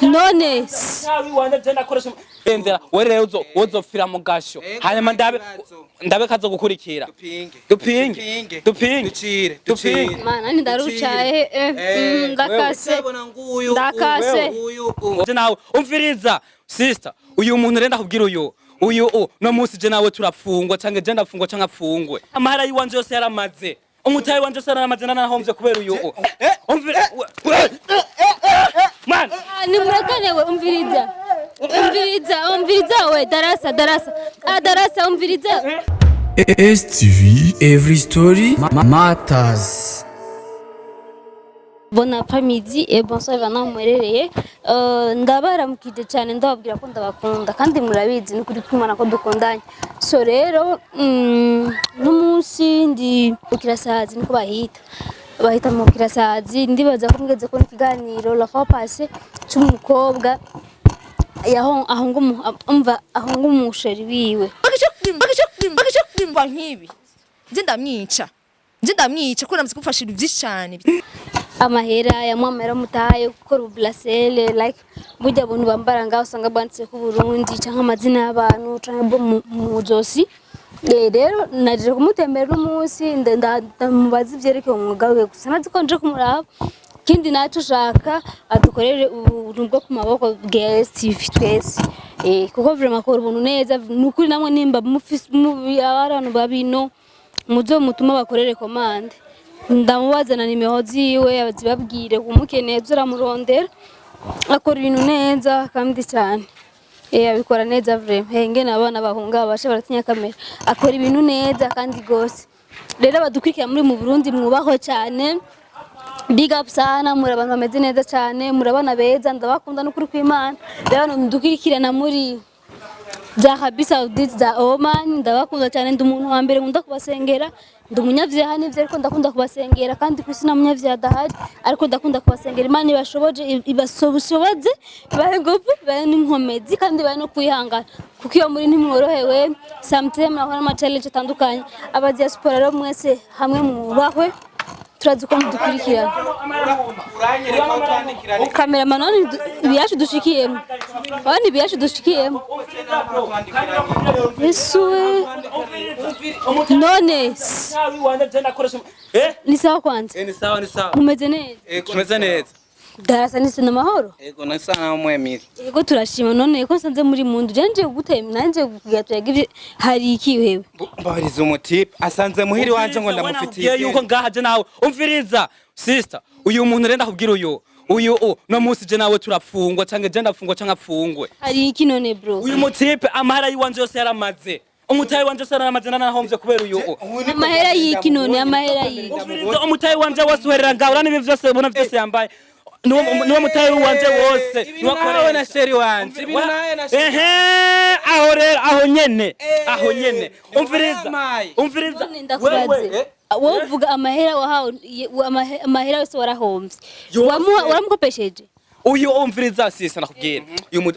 None Endera we rero wozopfira mu gasho, hanyuma ndabe kazogukurikira. Dupinge. Dupinge. Dupinge. Ducire. Dupinge. Ducire. Mana ndarucaye, ndakase. Urabona nguyu. Ndakase. Uyu. Je nawe umviriza, sister, uyu muntu rero ndakubwira, uyu no munsi je nawe turapfungwa, canke je ndapfungwa canke apfungwe. Amahera yiwanje yose yaramaze, umutahe wanje yose yaramaze, nanahomvye kubera uyu. Umvira man. Ah, nimurekane we. Umviriza, umviriza, umviriza we. Darasa, darasa, ah, darasa, umviriza. STV Every Story Matters. Bon après-midi et bonsoir bana muherereye. Ndabaramukije cyane, ndababwira ko ndabakunda kandi murabizi ni ukuri kw'Imana ko dukundanye. So rero n'umunsi ndi Bukirasazi, niko bahita mu Bukirasazi. Ndibaza ko mugeze kubona ikiganiro la fois passée c'umukobwa yaho ahunga umva ahunga umuchéri wiwe. Bagisha kwimva nk'ibi, nje ndamwica, nje ndamwica kuko namaze kumfasha ibintu byinshi cyane. Amahera yamuha, mutaye gukora ububracelet, like burya buntu bambara ngaho usanga bwanditse ku Burundi canke amazina y'abantu canke bo mu zosi. Rero naje kumutembera uno munsi, ndamubaza ivyerekeye umwuga wiwe gusa, nazi ko nje kumuraba. Ikindi naco ushaka adukorere ubuntu bwo ku maboko bwa STV twese, kuko vraiment akora ubuntu neza nukuri. Namwe nimba mufise abantu babino muzo mutuma bakorere commande, ndamubaza na nimero ziwe zibabwire, umukeneye turamurondera. Akora ibintu neza kandi cyane, abikora neza vraiment. Ngene abana bahunga basha baratinya kamera, akora ibintu neza kandi gose. Rero abadukurikira muri mu Burundi mwubahwe cyane, big up sana, muri abantu bameze neza cyane, muri abana beza, ndabakunda n'ukuri kw'Imana. Rero abantu mudukurikirana muri za Arabie Saoudite, za Oman, ndabakunda cyane. Ndi umuntu wa mbere nkunda kubasengera. Ndi umunyavyaha nivyo, ariko ndakunda kubasengera kandi ku isi nta munyavyaha adahari, ariko ndakunda kubasengera. Imana ibashoboje, ibasoboshoboze, ibahe ingufu, ibahe n'inkomezi kandi ibahe no kwihangana, kuko iyo muri ntimworohewe, sometimes murahura n'ama challenge atandukanye. Aba diaspora rero mwese hamwe mwubahwe, turazi ko mudukurikirana. Uranyereka aho twandikirana. Cameraman, none ibiyacu dushikiyemo, none ibiyacu dushikiyemo. Yesu we, none ni sawa kwanza? Ni sawa, ni sawa. Mumeze neza? Tumeze neza. Darasa, nise namahoro. Ego, nasa nawe mwemiri. Yego, turashima. None ko nsanze muri mundu, je nje gutema nanje kugira tuyaga ivyo, hari iki wewe? Mbabariza, umutipe asanze muhiri wanje ngo ndamufitiye Nakubwiye yuko ngaha je nawe, umviriza sister, uyu muntu rero ndakubwira, uyu no munsi je nawe turapfungwa, canke je ndapfungwa canke apfungwe. Hari iki none, bro? Uyu mutipe amahera yiwanje yose yaramaze, umutahe wanje yose yaramaze, nanahomvye kubera uyu. Amahera y'iki none? Amahera y'iki? Umviriza, umutahe wanje wose uherera ngaho, urabona ibi vyose, ubona vyose yambaye, niwo mutahe wanje wose. Ibintu nawe na chéri wanje, ibintu nawe na chéri. Ehe, aho rero, aho nyene, aho nyene, umviriza. Wampaye. Umviriza. None ndakubaze, wowe uvuga amahera wahawe, amahera yose warahomvye? Yose. Waramukopesheje? Uyu, umviriza sisa, nakubwira,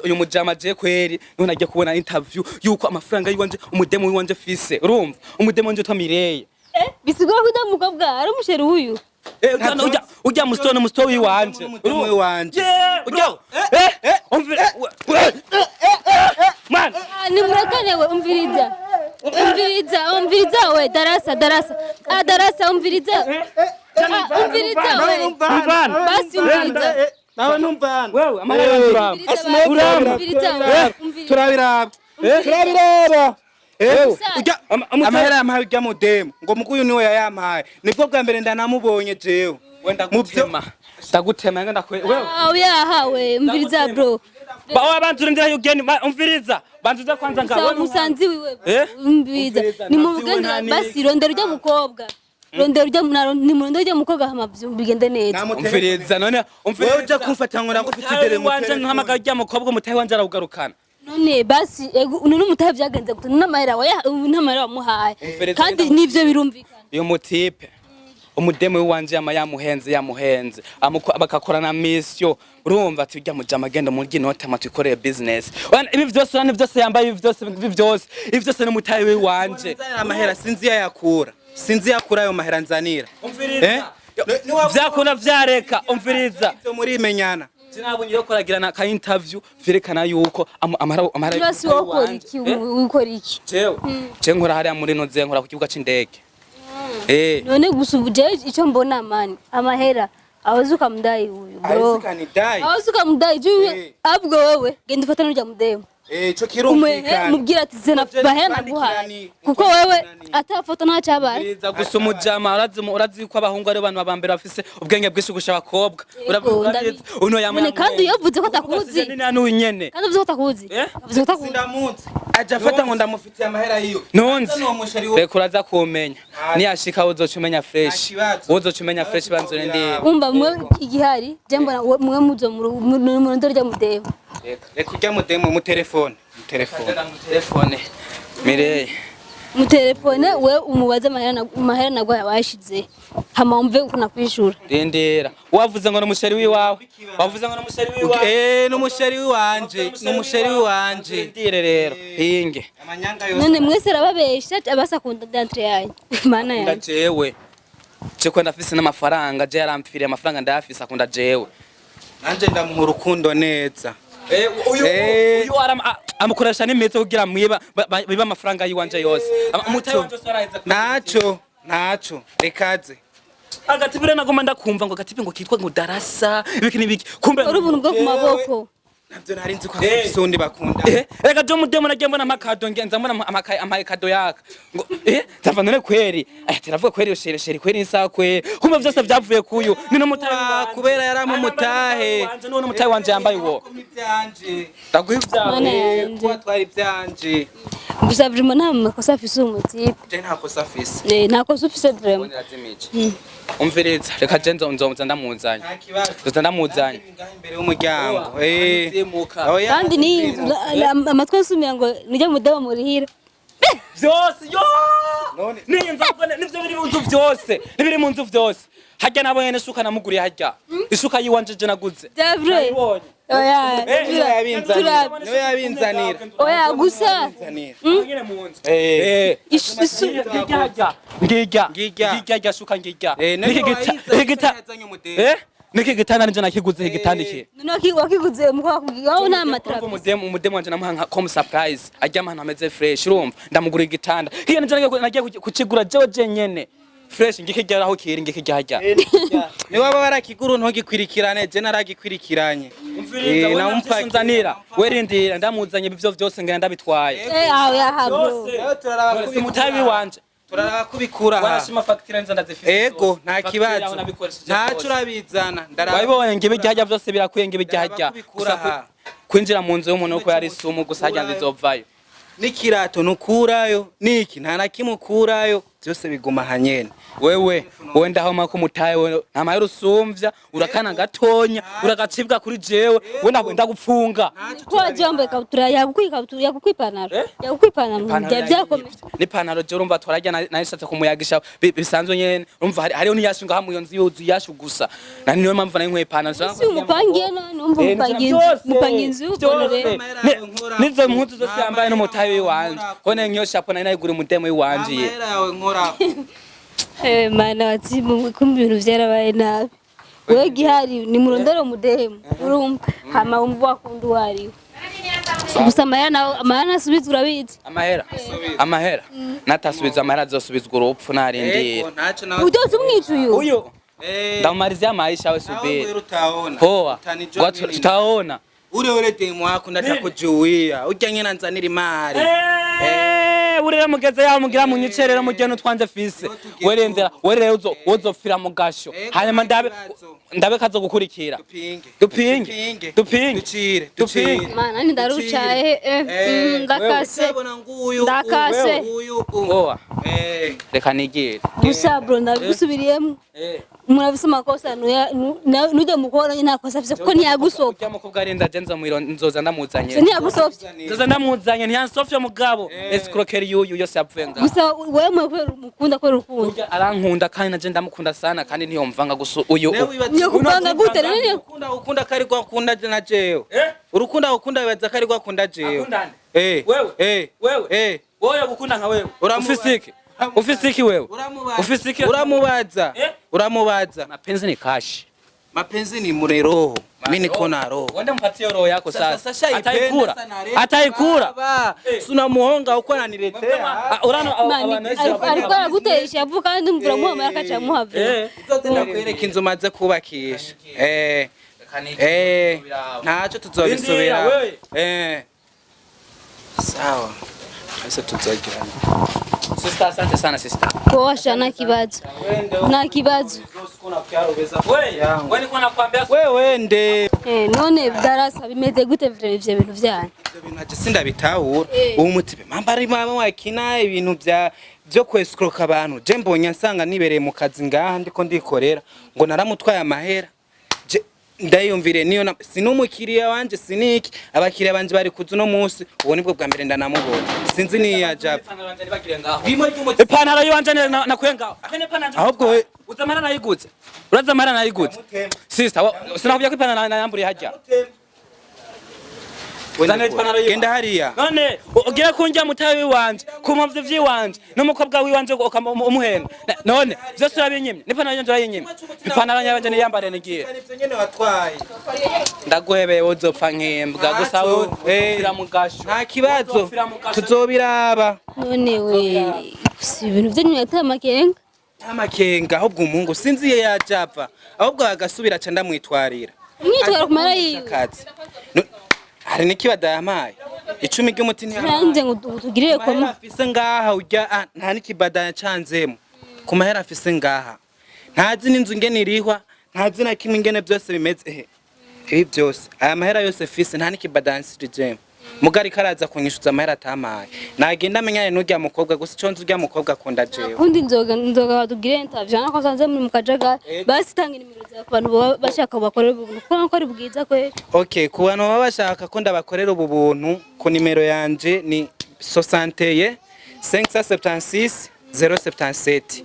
uyu mujama je kweri none agiye kubona interview yuko amafaranga yiwanje, umudemo wiwanje fise, urumva umudemo wanje witwa Mireille. Bisigura ko ujya mukobwa ari umuchéri w'uyu? Ujya musitoni, musitoni wiwanje. Umudemo wiwanje. Yeah, bro. Umvira man. Ah, nimurekane we. Umviriza, umviriza, umviriza we. Darasa, darasa, ah, darasa, umviriza. Ah, umviriza we. Umvana. Basi umviriza. Nawe ntumvana. Wewe amahera yanje uramba. Umviriza. Uramba. Umviriza we, umviriza. Turabiraba, turabiraba. Ujya amahera yampaye ujya mudemu ngo mukuyu niwe yayampaye, nibwo bwa mbere ndanamubonye jewe. Wenda gutema, ndagutema nga ndakwe wewe. Ah, uyahawe, umviriza bro. Ba wa bantu urindira yugeni, umviriza, bantu kwanza nga. Sawa, musanzi wiwe. Eh? Umviriza. Umviriza, Ni ntabyo mugende nta basi, rondera ujya mukobwa, rondera ujya ni murondera ujya mukobwa hama bigende neza. Umviriza none. Wewe Umviriza. ujya kumfata ngo ndagufite idere mu wanje, ntuhamagara ujya mukobwa, umutahe wanje arawugarukana. None basi ego, none umutahe byagenze gute? N'amahera waya n'amahera wamuhaye? Umviriza. Kandi nivyo birumvikana. Uyu mutipe umudemu wanje yama yamuhenze, yamuhenze, bagakora na mission, urumva ati ujya mujama agenda muri inote ama tukoreye business. Wana, ibi vyose, urabona ibi vyose yambaye, ibi vyose, ibi vyose, ibi vyose n'umutahe wanje. Amahera sinzi yayakura, sinzi yakura ayo mahera nzanira. Umviriza, vyakunda vyareka, umviriza. Ivyo murimenyana. Sinabonye yo koragirana ka interview vyerekana yuko amahera Niba si wowe ukora iki, ukora iki? Jewe je nkora hariya muri noze, nkora ku kibuga c'indege. None gusa ubu jewe icyo mbona, mani, amahera awezi ukamudai uyu bro. Awezi kanidai. Awezi ukamudai juu ahubwo wewe genda ufata n'urya mudemu. Ico kirumvikana. Mubwira ati zena Kuko bahera je naguhaye, twandikirani- kuko wewe twandikirani. atafoto ntacyabaye. Biza gusa umujama urazi ko abahungu ari abantu ba mbere bafise ubwenge bwinshi gusha abakobwa. Ndabizi. Uno yamwe. None kandi iyo uvuze ko atakuzi. N'uyu nyene. Kandi uvuze ko atakuzi. Eh? Uvuze ko atakuzi. Sindamuzi, aja afata ngo ndamufitiye amahera yiwe. Nunzi. Asa n'uwo musheri we. Reka uraza kumenya. Niyashika uzoca umenya fresh. Nta kibazo. Uzoca umenya fresh, banzure ndi. Umva, mwe igihari je mbona mwe muzo mu rondoro rya mudemu. Reka ujya mudemu mu telefone, mu telefone. Telefone Mireye. Mu telefone we umubaze amahera amahera naguhaye wayashize, hama wumve uko nakwishura. Rindira, wavuze ngo ni umusheri wiwawe, wavuze ngo ni umusheri wiwawe. N'umusheri wanje, n'umusheri wanje. Rindire rero hinge. Amanyanga yose. None mwese arababesha abasakunda d'entre yanyu, mana Akunda yanjye. jewe, je ko ndafise n'amafaranga, je yarampfiriye amafaranga ndayafise, akunda jewe. Nanje ndamuha urukundo neza. Uyu Eh. uyu amukoresha n'imitsi kugira mwiba biba amafaranga yiwanje yose. Umutahe wanje yose araheza. Ntaco, ntaco, rekaze. Agatibi rero nagoma ndakumva ngo agatibi ngo kitwa ngo darasa ibiki n'ibiki, kumbe Uri ubuntu bwo ku maboko. Navyo nari nzi ko afise undi bakunda. Reka jo mudemo nagiye mbona amakado, ngenza mbona amakado yaka ngo ndava none kweri aya tiravuga kweri chéri, chéri kweri nsa kweri, kumbe vyose vyavuye kuyu ni no mutahe Ah, kubera yari amumutahe. Wanje none mutahe wanje yambaye uwo. Ivyanje. Ndaguha ivyawe. Mana yanje. Kuba twari ivyanje. Gusa vraiment nta makosa afise uwo mutipe. Je nta kosa afise. Nta kosa ufise vraiment. Zirazimije. Umviriza, reka je nzoza ndamuzanye. Nta kibazo. Nzoza ndamuzanye. Ngaho imbere y'umuryango. Azimuka. Oya, Kandi ni amatwi asumira ngo nijya mudaba murihira. Vyose yo. None- Niyi nzu nivyo biri mu nzu vyose, nibiri mu nzu vyose harya nabonye n'isuka namuguriye harya, isuka yiwanje je naguze. Bya vrai. Nayibonye. Oya. Niwe yabinzanira. Turabe. Niwe yabinzanira. Oya gusa. Yabinzanira. Nyine mu nzu. Isu Ngirya harya, ngirya. Ngirya. Ngirya rya shuka ngirya. None Niki gita wayizanye, iki gita yazanye umudende. Niki gitanda nije nakiguze, iki gitanda iki. None wakiguze umukobwa wawe nta matara. Urumva umudemu wanje namuha nka comme surprise, aryama ahantu hameze fresh, urumva ndamugura igitanda hiya nije nagiye kukigura jewe jenyene fresh, ngikirya aho kiri, ngikirya harya. Niwe waba warakigura ntugikwirikirane, je naragikwirikiranye. Umviriza, Eh, we namupakira. nzanira, we rindira ndamuzanye ibyo vyose ngenda ndabitwaye. Aho yahabwo. Rero turaraba Si kubikura. mutabi wanje. Turaraba kubikura aha. Warashima facture nza ndazifise Ego, zose. nta Facture kibazo. yaho nabikoresheje Ntaco zose. urabizana. Ndaraba. Wabibonye ngibi irya vyose birakwiye, ngibi irya. Ndaraba kubikura Gusa aha. kwinjira mu nzu y'umuntu uko yari isumu gusa harya nzizovayo. N'ikirato ntukurayo, niki nta na kimwe ukurayo, byose biguma aha nyene. Wewe wowe ndahoma ko umutahe wewe nta mahera usumvya, urakana gatonya uragacibwa kuri jewe, we ntabwo ndagupfunga. Ko waje wambaye ikabutura yagukwiye, ikabutura yagukwiye, ipantaro Eh? yagukwiye, ipantaro byari byakomeye. N'ipantaro je urumva twarajya nayishatse kumuyagisha bisanzwe nyene, urumva hariho n'iyashu ngaha mu iyo nzu yuzuye iyashu gusa, na niyo mpamvu nari nkwiye ipantaro. Si umupangiye none umva umupangiye inzu, umupangiye inzu y'ukuntu rero. Nizo mpuzu zose yambaye n'umutahe w'iwanje ko ne nk'iyo shapo nari nayigura umudemo w'iwanje ye. Amahera yawe nkoraho. Mana watsi kumva ibintu byarabaye nabi. Wewe gihari ni murondero mudemu urumva hama wumva wakunda uwo ari we. Gusa amahera nawe, amahera nasubiza urabizi. Amahera, amahera natasubiza, amahera azosubizwa urupfu narindira. Ego, ntaco nawe. Ubyose umwica uyu. Uyu ndamumalizia maisha, we Nawe subiri. ngwira utaona. Poa. Utanijua Watu mimi. tutaona. Ule ule demu wako ndatakujuia. Urya nyene anzanira imari. Urera mugeze yaho mugira munyice rero mugende utwanze fise. Niho tugeze Werendera ubu. we rero uzopfira mu gasho. Ego, Hanyuma nta ndabe kibazo. ndabe kazogukurikira. Dupinge. Dupinge. Dupinge. Dupinge. Ducire. Dupinge. Ducire. Mana ndarucaye ndakase. Usabona nguyu. Ndakase. Uyu. Poa. Reka nigire. Gusa bro ndabigusubiriyemo. Umuntu afise amakosa nujya mukora nta kosa afise kuko ntiyagusopfa. Urya mukobwa arinda je nzo nzoza ndamuzanye. Ntiyagusopfa. Nzoza ndamuzanye, ntiyansofye mugabo. Escroquerie yuyu yose yapfuye ngaho. Gusa wewe mwe kubera umukunda, kubera urukundo. Urya arankunda kandi naje ndamukunda sana, kandi ntiyomvanga gusa uyu. Niyo kupanga gute rero niyo Ukunda ukunda kari gwakunda na jewe. Eh? Urukunda ukunda wibaza kari gwakunda jewe. Akunda nde? Eh. Wewe? Eh. Wewe? Eh. Wowe gukunda nka wewe. Uramubaza. Ufise iki? Ufise iki wewe? Uramubaza. Ufise iki? Uramubaza. Eh? Uramubaza. Mapenzi ni kashi. Mapenzi ni mureroho. Mimi niko na roho. Wende mpatie roho yako sasa. Sasa Ataikura. Ataikura. Sunamuhonga uko ananiletea. Ah, urano Mani, ariko aragutesha avuga kandi umvura muha amahera akaca amuha vyo. Uzoze ndakwereka inzu maze kubakisha. Eh. Eh. Ntacyo tuzobisubira. Indira, we. Eh. Sawa. Ese tuzogirana. Sister, asante sana sister. Kosha nta kibazo. Nta kibazo. Wewe, wewe nilikuwa nakwambia Wewe nde. Eh, none darasa bimeze gute vyo ivyo bintu vyanyu? Ivyo bintu aje sindabitahura. Eh. Uwo mutipe mamba ari mama wakina ibintu bya byo kwescroka abantu. Je mbonye nsanga nibereye mu kazi ngaha ndiko ndikorera ngo naramutwaye amahera. Je ndayumvire niyo sinumukiriya wanje siniki abakiriya banje bari kuza uno munsi uwo nibwo bwa mbere ndanamubonye sinzi niyo yaje apfa. Ipantaro yiwanje nakuye ngaho. Ahubwo we Uza amahera nayiguze. Uraza amahera nayiguze. Sister, sinakubwiye ko ipantaro nayamburiye hajya. Uzanira ipantaro yiwe. Genda hariya. None ugiye kunjya mutayi wiwanje, ku mpamvu vyiwanje, n'umukobwa wiwanje umuhenda. None vyose urabinyimye, n'ipantaro yanje urayinyimye. Ipantaro yanje niyambare nigiye. Ivyo nyene watwaye. Ndaguhebeye uzopfa nk'imbwa gusa wewe uzopfira mu gasho. Nta kibazo Uzopfira mu gasho. tuzobiraba. None we si ibintu vyanyu yateye amakenga. Nta makenga ahubwo umuhungu sinzi iyo yaje apfa ahubwo agasubira aca ndamwitwarira. Umwitwara ku mahera yiwe. Akazi. Hari n'ikibada yampaye icumi ry'umuti ntiyampaye. Nanjye ngo tugirire Ku mahera koma. afise ngaha urya nta n'ikibada yacanzemo ku mahera afise ngaha ntazi n'inzu ingene irihwa ntazi na kimwe ingene byose bimeze ehe ibi byose aya mahera yose fise nta n'ikibada yansirijemo mugari karaza kunyishuza amahera atampaye nagenda amenyane n'urya mukobwa gusa ico nzi urya mukobwa akunda jewe. Kundi nzoga batugire interview nako sanze muri mu kajagari. Basi tanga inimero zawe ku bantu baba bashaka bakorera ubuntu kuko ko ari bwiza kweri. Okay, ku bantu baba bashaka ko ndabakorera ubu buntu ku nimero yanje ni 61 576 077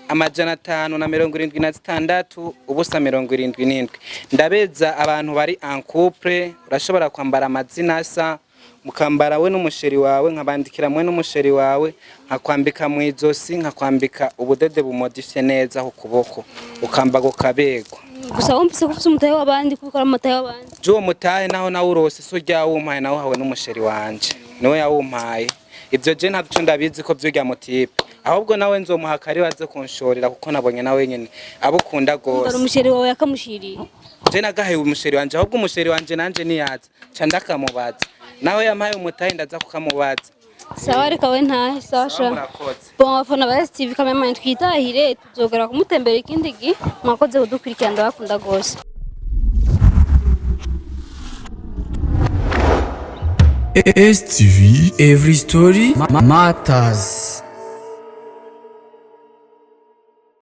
61 576 077. Ndabeza abantu bari en couple, urashobora kwambara amazina asa mukambara we n'umusheri wawe, nkabandikira mwe n'umusheri wawe, nkakwambika mu izosi, nkakwambika ubudede bumodifye neza ku kuboko, ukambaga ukaberwa. Gusa wumvise ko ufise umutahe w'abandi kubikora umutahe w'abandi. Juwo mutahe naho nawe urose so ryawumpaye nawe hawe n'umusheri wanje niwe yawumpaye. Ivyo je ntavyo ndabizi ko vyurya mutipe ahubwo nawe nzomuha akari aze kunshorera kuko nabonye nawe nyene abukunda Mbara gose. umusheri wawe yakamushiriye. Je nagahaye umusheri wanje ahubwo umusheri wanje nanje niyaza ca ndakamubaza nawe yampaye umutahe ndaza kukamubaza. Sawa reka we ntahe sawa sha. Murakoze. Bon abafana ba STV kamemanye twitahire tuzogera kumutembera ikindi gihe mwakoze kudukurikirana ndabakunda gose. STV Every Story Matters.